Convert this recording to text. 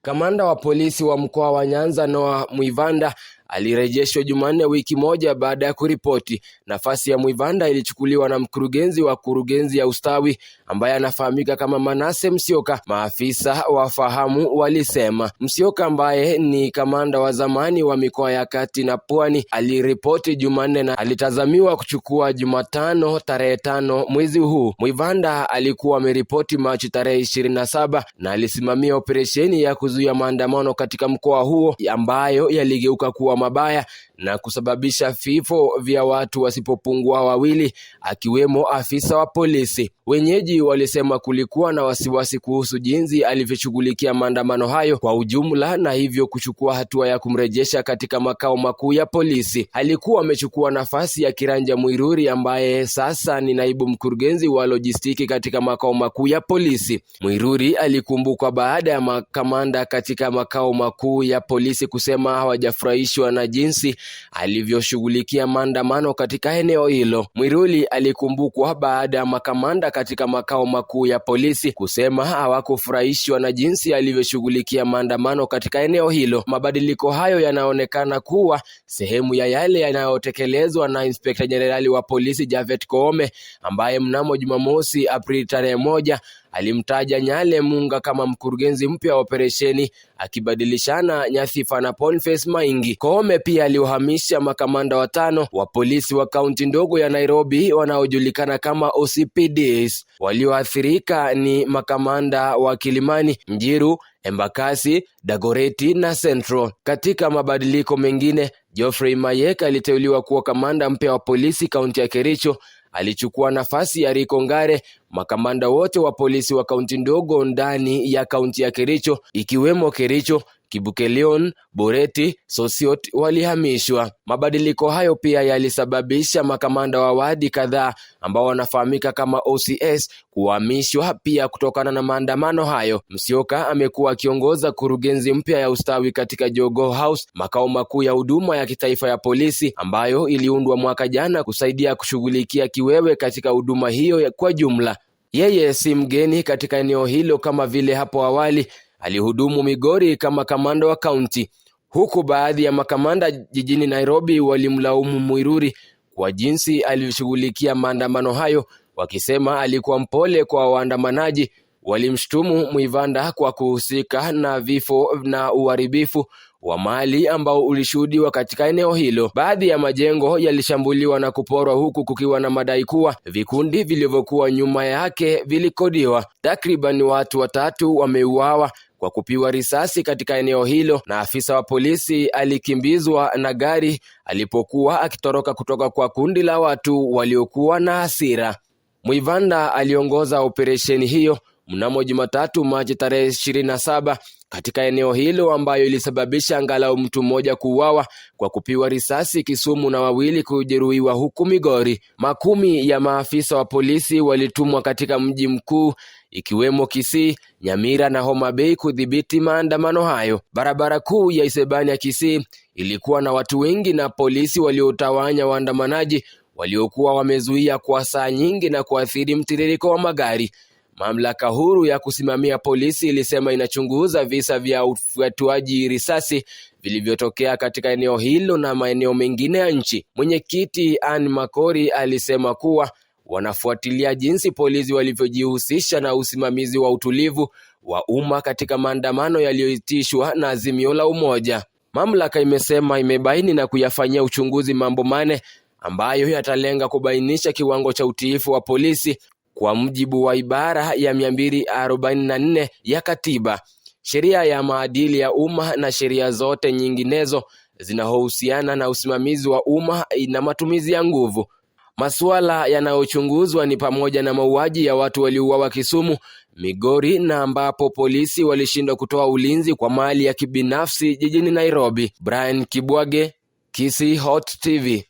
Kamanda wa polisi wa mkoa wa Nyanza Noah Mwivanda alirejeshwa Jumanne, wiki moja baada ya kuripoti. Nafasi ya Mwivanda ilichukuliwa na mkurugenzi wa kurugenzi ya ustawi ambaye anafahamika kama Manase Musyoka. Maafisa wafahamu walisema Musyoka, ambaye ni kamanda wa zamani wa mikoa ya Kati na Pwani, aliripoti Jumanne na alitazamiwa kuchukua Jumatano tarehe 5 mwezi huu. Mwivanda alikuwa ameripoti Machi tarehe 27 na alisimamia operesheni ya kuzuia maandamano katika mkoa huo ambayo yaligeuka kuwa mabaya na kusababisha vifo vya watu wasipopungua wawili, akiwemo afisa wa polisi. Wenyeji walisema kulikuwa na wasiwasi kuhusu jinsi alivyoshughulikia maandamano hayo kwa ujumla na hivyo kuchukua hatua ya kumrejesha katika makao makuu ya polisi. Alikuwa amechukua nafasi ya Kiranja Muiruri ambaye sasa ni naibu mkurugenzi wa lojistiki katika makao makuu ya polisi. Muiruri alikumbukwa baada ya makamanda katika makao makuu ya polisi kusema hawajafurahishwa na jinsi alivyoshughulikia maandamano katika eneo hilo. Muiruri alikumbukwa baada ya makamanda katika makao makuu ya polisi kusema hawakufurahishwa na jinsi alivyoshughulikia maandamano katika eneo hilo. Mabadiliko hayo yanaonekana kuwa sehemu ya yale yanayotekelezwa na Inspekta Jenerali wa polisi Japhet Koome, ambaye mnamo Jumamosi Aprili tarehe 1 alimtaja Nyale Munga kama mkurugenzi mpya wa operesheni, akibadilishana nyadhifa na Boniface Maingi. Koome pia aliwahamisha makamanda watano wa polisi wa kaunti ndogo ya Nairobi wanaojulikana kama OCPDs. Walioathirika ni makamanda wa Kilimani, Njiru, Embakasi, Dagoretti na Central. Katika mabadiliko mengine, Geoffrey Mayeka aliteuliwa kuwa kamanda mpya wa polisi kaunti ya Kericho. Alichukua nafasi ya Rico Ngare. Makamanda wote wa polisi wa kaunti ndogo ndani ya kaunti ya Kericho, ikiwemo Kericho, Kibukelion, Bureti, Sosiot walihamishwa. Mabadiliko hayo pia yalisababisha makamanda wa wadi kadhaa ambao wanafahamika kama OCS kuhamishwa pia kutokana na maandamano hayo. Musyoka amekuwa akiongoza kurugenzi mpya ya ustawi katika Jogoo House, makao makuu ya huduma ya kitaifa ya polisi ambayo iliundwa mwaka jana kusaidia kushughulikia kiwewe katika huduma hiyo kwa jumla. Yeye si mgeni katika eneo hilo, kama vile hapo awali alihudumu Migori kama kamanda wa kaunti, huku baadhi ya makamanda jijini Nairobi walimlaumu Muiruri kwa jinsi alivyoshughulikia maandamano hayo, wakisema alikuwa mpole kwa waandamanaji. Walimshutumu Mwivanda kwa kuhusika na vifo na uharibifu wa mali ambao ulishuhudiwa katika eneo hilo. Baadhi ya majengo yalishambuliwa na kuporwa, huku kukiwa na madai kuwa vikundi vilivyokuwa nyuma yake vilikodiwa. Takriban watu watatu wameuawa kwa kupigwa risasi katika eneo hilo, na afisa wa polisi alikimbizwa na gari alipokuwa akitoroka kutoka kwa kundi la watu waliokuwa na hasira. Mwivanda aliongoza operesheni hiyo mnamo Jumatatu, Machi tarehe 27 katika eneo hilo, ambayo ilisababisha angalau mtu mmoja kuuawa kwa kupigwa risasi Kisumu na wawili kujeruhiwa huku Migori. Makumi ya maafisa wa polisi walitumwa katika mji mkuu, ikiwemo Kisii, Nyamira na Homa Bay, kudhibiti maandamano hayo. Barabara kuu ya Isebania Kisii ilikuwa na watu wengi na polisi waliotawanya waandamanaji waliokuwa wamezuia kwa saa nyingi na kuathiri mtiririko wa magari. Mamlaka huru ya kusimamia polisi ilisema inachunguza visa vya ufyatuaji risasi vilivyotokea katika eneo hilo na maeneo mengine ya nchi. Mwenyekiti Ann Makori alisema kuwa wanafuatilia jinsi polisi walivyojihusisha na usimamizi wa utulivu wa umma katika maandamano yaliyoitishwa na Azimio la Umoja. Mamlaka imesema imebaini na kuyafanyia uchunguzi mambo 4 ambayo yatalenga kubainisha kiwango cha utiifu wa polisi kwa mujibu wa ibara ya 244 ya katiba, sheria ya maadili ya umma na sheria zote nyinginezo zinazohusiana na usimamizi wa umma na matumizi ya nguvu. Masuala yanayochunguzwa ni pamoja na mauaji ya watu waliouawa Kisumu, Migori na ambapo polisi walishindwa kutoa ulinzi kwa mali ya kibinafsi jijini Nairobi. Brian Kibwage, Kisii Hot TV.